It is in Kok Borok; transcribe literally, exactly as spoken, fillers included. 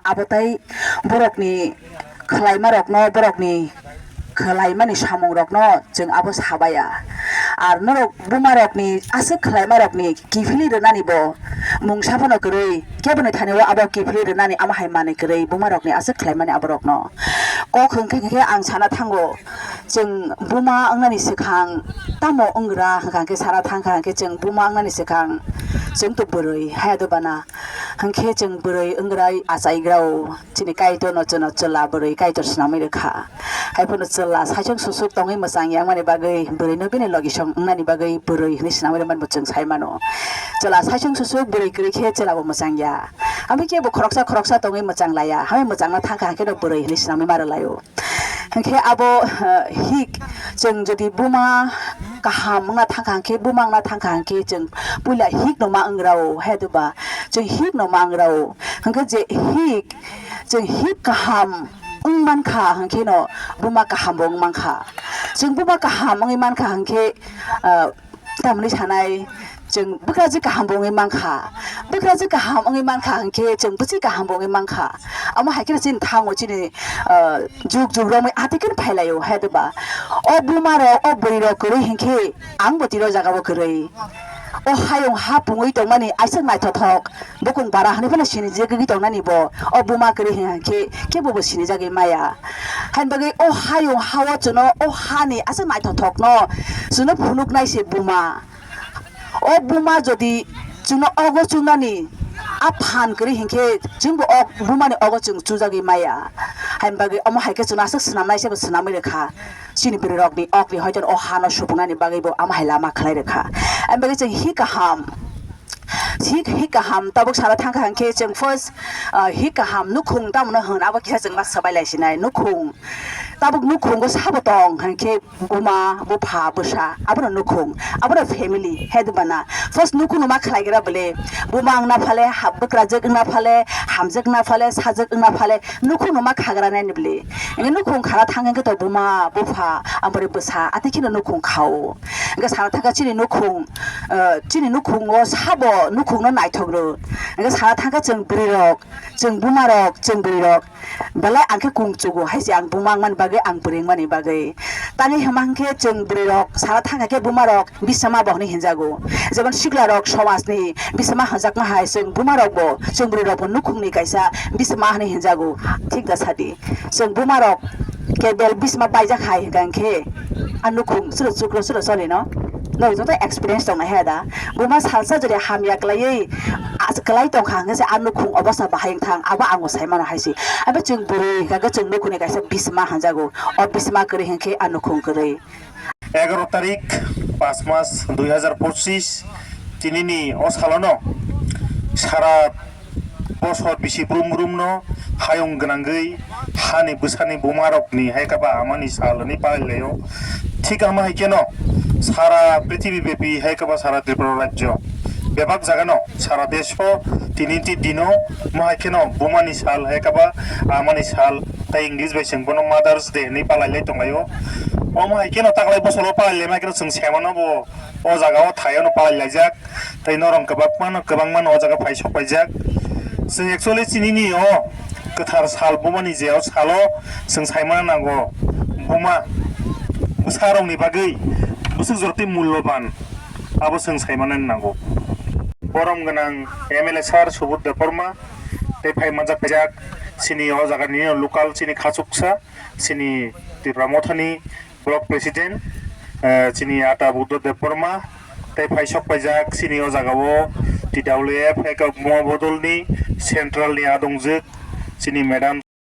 Abo tei borokni khlaimarokno, borokni khlaimani samungrokno chwng abo sabaya. Ar norok bumarokni aswk khlaimarokni kiphilwi rwnani bo mungsa phano kwrwi, keboni thani o abo kiphilwi rwnani amo hai manwi kwrwi bumarokni aswk khlaimani aborokno. Kok hwnkhe khe ang sana thango, chwng buma wngnani swkang tamo wngra hwnkha khe sana thangkha hwnkhe chwng buma wngnani swkang chwng to bwrwi haya do bana. Hwnkhe chwng bwrwi wngrai achaigrao chini Kaitorno chwngno chwla bwrwi Kaitor swnamwi rwkha. Haiphano chwla saichung susuk tongwi mwchang yangmani bagwi bwrwino bini logisong wngnani bagwi bwrwi hwnwi swnamwi rwmani bo chwng sai mano. Chwla saichung susuk bwrwi kwrwi khe chwla bo mwchang ya. Hamwi khe bo khoroksa khoroksa tongwi mwchang laya. Hamwi mwchangna thangkha hwnkhe no bwrwi hwnwi swnamwi ma rwlaio. Hwnkhe abo, eh, hik, chwng jodi buma kaham wngna thangkha hwnkhe, buma wngna thangkha hwnkhe, chwng puila hik no ma wngrao, he duba? Chwng hik no ma wngrao. Hwnkhe je hik, chwng hik kaham wng mankha hwnkhe no buma kaham bo wng mankha. Chwng buma kaham wngwi mankha hwnkhe, eh, tamni sanai, chwng bwkrajwk kaham bo wngwi mankha. Bwkrajwk kaham wngwi mankha hwnkhe chwng bwswi kaham bo wngwi mankha. Amo hai kheno chini thango chini, ah, juk juk romwi atwi kheno phailaio, hai diba? O buma rok, o bwrwi rok kwrwi hinkhe ang bo tiro jaga o kwrwi. O hayung ha pungwi tongmani aisuk naithothok. Bukung bara hwnwi phano sinijagwi tongnani bo, o buma kwrwi hwnkha khe kebo bo sinijagwi maya. Haini bagwi o hayung hao chwngno o hani aswk naithothokno chwngno phunuknai se buma. O buma jodi chwngno ogo chungnani a phan kwrwi hinkhe chwngbo o bumani ogo chwng chujagwi maya. Haini bagwi omo hai khe chwngno aswk swnamnai se bo swnamwi rwkha. Chini bwrwi rokni okni hoito o hano supungnani bagwi bo omo hai lama khlai rwkha. Haini bagwi chwng hi kaham. Hik, hik kaham, tabuk sana thangkha hwnkhe chwng first, ah, hik kaham nukhung tamo hwn, abo kisa chwng ma swbai lai sinai nukhung. Tabuk nukhungo sabo tong hwnkhe buma, bupha, bwsa, abono nukhung, abono family, he diba na? First nukhungno ma khlai gra bwle, buma wngna phale, ha-, bwkrajwk wngna phale, hamjwk wngna phale, sajwk wngna phale, nukhungno ma khagra nai ni bwle. Hwnkhe nukhung khara thang hwnkhe to buma, bupha, aboni bwsa, atwi kheno nukhung khao. Hwnkhe sana thangkha chini nukhung, eh, chini nukhungo sabo nukhungno naithok rw. Hwnkhe sana thangkha chwng bwrwi rok, chwng buma rok, chwng bwrwi rok, belai ang khe kung chugo, hai se ang buma wngmani bagwi, ang bwrwi wngmani bagwi. Tamni hwnba hwnkhe chwng bwrwi rok sana thangkha khe buma rok bisama bo hwnwi hinjago. Jemon sikla rok somajni bisama hwnjakma hai chwng buma rok bo, chwng bwrwi rok bo nukhungni kaisa bisama hwnwi hinjago. Thik da sadi. Chwng buma rok kebel bisma paijak hai hwnkha hwnkhe a nukhung chwrwk chukro chwrwk choli no. Norok joto experience tong nai he da. Buma salsa jodi hamya kwlaiwi as-, kwlai tong kha hwnkhe se a nukhung obosta bahai wng thang, abo ang bo sai mano hai se. Abo chwng bwrwi hwnkha khe chwng nukhungni kaisa bisma hwnjago. O bisma kwrwi hwnkhe a nukhung kwrwi. Egaroh tarik, pas mas, dui hazar pochis, tinini o salono sara bosor bisi brum brumno hayung gwnangwi hani bwsani bumarokni hai khe ba amani sal hwnwi palailaio. Thik amo hai kheno sara prithibi bepi hai khe ba sara Tripura rajyo bebak jagano sara desho tini ti dino mo hai kheno bumani sal hai khe ba amani sal tei English bai chwng bono Mother's Day hwnwi palailai tonglaio. Omo hai kheno taklai bosoro palailai ma kheno chwng se mano bo o jaga o thai ano palailaijak. Tei norok kwbangma no, kwbangma no o jaga phai sok paijak. Chwng actually chinini o kwthar sal bumani je o salo chwng sai mana nango buma bwsa rokni bagwi bwswk jorotwi mulloban abo chwng sai mana nango. Borom gwnang M L A sir Subodh Debbarma tei phai manjak paijak chini o jagani local chini khachuksa chini Tipra Mothani Block President, eh, chini Ata Buddha Debbarma, tei phai sok paijak chini o jaga o T W F hai khe buma bodolni central ni adongjwk chini madam